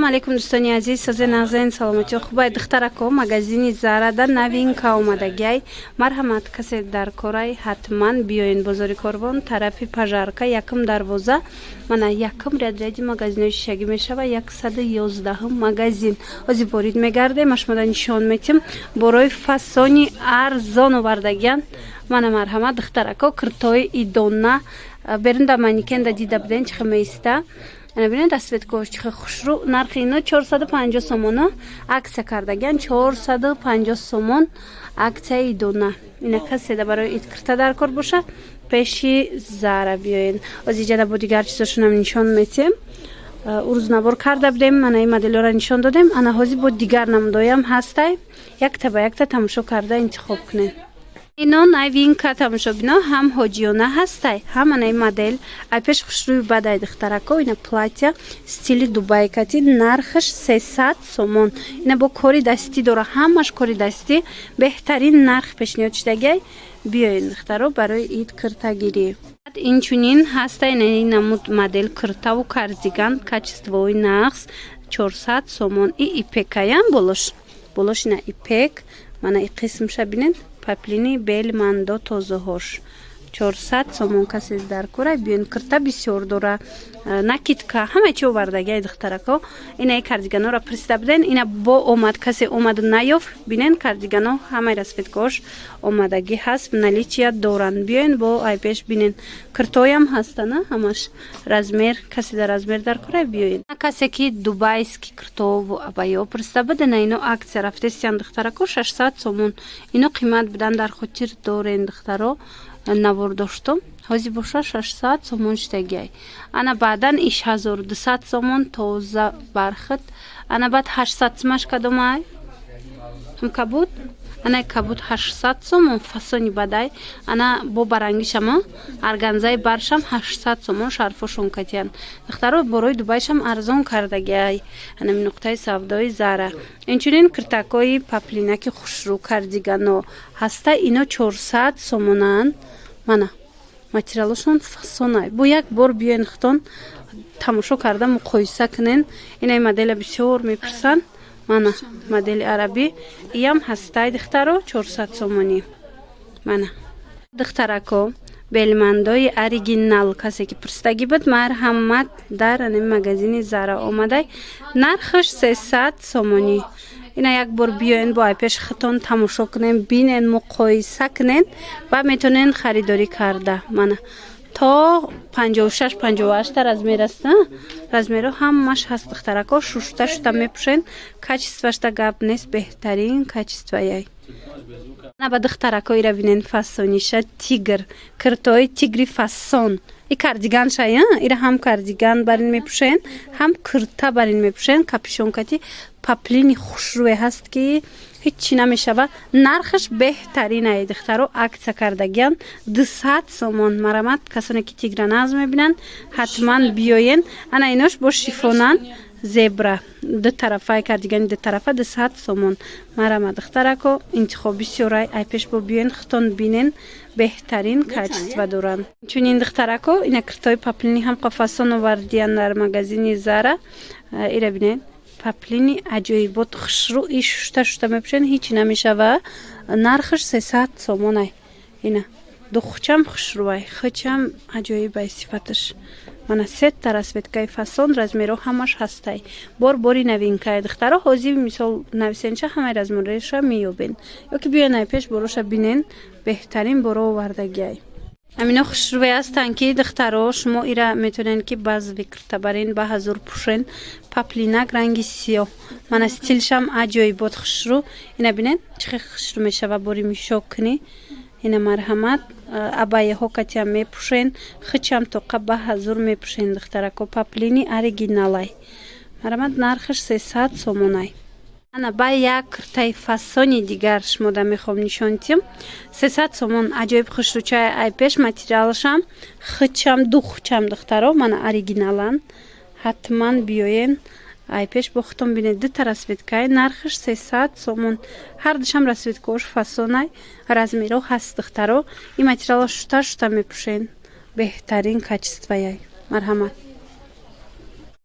Салому алейкум, дӯстони азиз, созе, нағзен, саломатиё, хубай? Духтарако, магазини Зарада новинка омадагиай. Марҳамат, касе дар корай, ҳатман биёен. Бозори Корвон, тарафи Пожарка, якум дарвоза, мана, якум ряд, ряди магазинои шишагӣ мешава, 111-ум магазин. Ҳозир ворид мегардем, ашмода нишон метим. Борои фасони арзон овардагиян. Мана, марҳамат, духтарако, киртои идона берунда манекенда дида буден, чихе меиста. Ана, бинед, расцветкош чихе хушрӯ. Нархи ино 450 сомона, акция кардагиян, 450 сомон, акцияи идона. Ина, каседа барои ид кирта дар кор боша, пеши Зара биёен. Оз иҷада бо дигар чизошонам нишон метиҳем. Урӯз навор карда будем, мана, ин моделҳоро нишон додем. Ана, ҳозир бо дигар намудоям ҳастай, якта ба якта тамошо карда интихоб кунед. Ино новинка, тамошобино, ҳам ҳоҷиёна ҳастай, ҳам анаи модел ай пеш хушрӯи бадай, духтарако. Ина платья стили дубайкати, нархаш 300 сомон. Ина бо кори дастӣ дора, ҳамаш кори дастӣ, беҳтарин нарх пешниҳод шудагиай. Биёед, духтаро, барои ид киртагирӣ. Инчунин ҳаста ина намуд модел киртаву кардиган, качествои нағз, 400 сомон. И ипекаям болош, болош ина ипек. Мана, и қисмша бинед, паплини белмандо, тозаҳош, 400 сомон. Касе дар кора, биён. Кирта бисёр дора, накидка, ҳама чи овардагиай, духтарако. Инаи кардиганора пурсида буден, ина бо омад. Касе омаду наёфт, бинен, кардигано ҳамаи расцветкаош омадагӣ ҳаст, наличия доранд. Биёен, бо айпеш бинен. Киртоям ҳастана, ҳамаш размер, касе дар размер дар кора, биёен. Касе ки дубайский киртову абаё пурсида будена, ино акция рафтесиян, духтарако, 600 сомон. Ино қимат будан, дар хотир дорен, духтаро, навор доштум. Ҳозир боша 600 сомон шудагиай. Ана, баъдан иш 1200 сомон, тоза бархит. Ана, баъд 800 сумаш кадомай? Ҳам кабуд, ана кабуд 800 сомон, фасони бадай. Ана, бо барангишама, органзаи баршам 800 сомон, шарфошон катиян. Духтаро, борои Дубайшам арзон кардагиай анами нуқтаи савдои Зара. Инчунин киртакҳои паплинаки хушрӯ, кардигано ҳаста, ино 400 сомонанд. Мана, материалошон фасонай. Бо як бор биёен, худтон тамошо карда муқоиса кунен. Инаи модела бисёр мепурсанд. Мана, модели арабӣ иям ҳастай, духтаро, 400 сомонӣ. Мана, духтарако, белмандои оригинал, касе ки пурсидагӣ буд, марҳамат, дар ани магазини Зара омадай, нархаш 300 сомонӣ. Ина як бор биёен, бо айпеш худтон тамошо кунен, бинен, муқоиса кунен ва метавонен харидорӣ карда. Мана, то 56, 58-та размер аст, размерҳо ҳамаш ҳаст, духтарако. Шушта шута мепӯшен, качествашта гап нест, беҳтарин качествояй. На, ба духтарако, ира бинен, фасониша, тигр, киртои тигри фасон. И кардиган шай, ира ҳам кардиган барин мепӯшен, ҳам кирта барин мепӯшен, капюшонкати, паплини хушрӯе ҳаст, ки ҳиччи намешава. Нархаш беҳтаринае, духтаро, акция кардагиян, 200 сомон. Марамат, касоне ки тигра нағз мебинанд, ҳатман биёен. Ана, инош бо шифонан, зебра ду тарафаи, кардигани ду тарафа, 200 сомон. Марама, духтарако, интихоб бисёрай, айпеш бо биёен, худтон бинен, беҳтарин качество доранд. Чунин, духтарако, ина киртои паплини ҳам қафасон овардиян дар магазини Зара. Ира бинен, паплини аҷоибот, хушрӯи, шушта шушта мепӯшен, ҳеҷ намешава. Нархаш 300 сомонай. Ина духчам хушрӯай, хичам аҷоибай сифаташ. Мана, сетта расцветкаи фасон, размерҳо ҳамаш ҳастай. Бор бори новинкае, духтаро. Ҳозир мисол нависенча, ҳамаи размероша меёбен, ё ки биёен, ай пеш бороша бинен, беҳтарин боро овардагиай. Амино хушрӯе ҳастанд, ки, духтаро, шумо ира метавонед, ки баъзе киртабарин ба ҳазур пӯшен. Паплинак, ранги сиёҳ, мана, стилшам аҷоибот, хушрӯ. Ина бинед, чӣ хел хушрӯ мешава, бори мишок кунӣ. Ина, марҳамат, абаяҳо катиам мепӯшен, хичам тоқа ба ҳазур мепӯшен, духтарако. Паплини оригиналай, марҳамат, нархаш 300 сомонай. Ана, ба як киртаи фасони дигар шумода мехоҳам нишон диҳам, 300 сомон, аҷоиб хушрӯчаи. Ай пеш материалашам, хичам, духчам, духтаро, мана, оригиналан. Ҳатман биёен, ай пеш бо худтон бинед. Дута расцветкаи, нархаш 300 сомон, ҳардушам расцветкаош фасонай, размерҳо ҳаст, духтаро. Ин материало шута шута мепӯшен, беҳтарин качествояй. Марҳамат.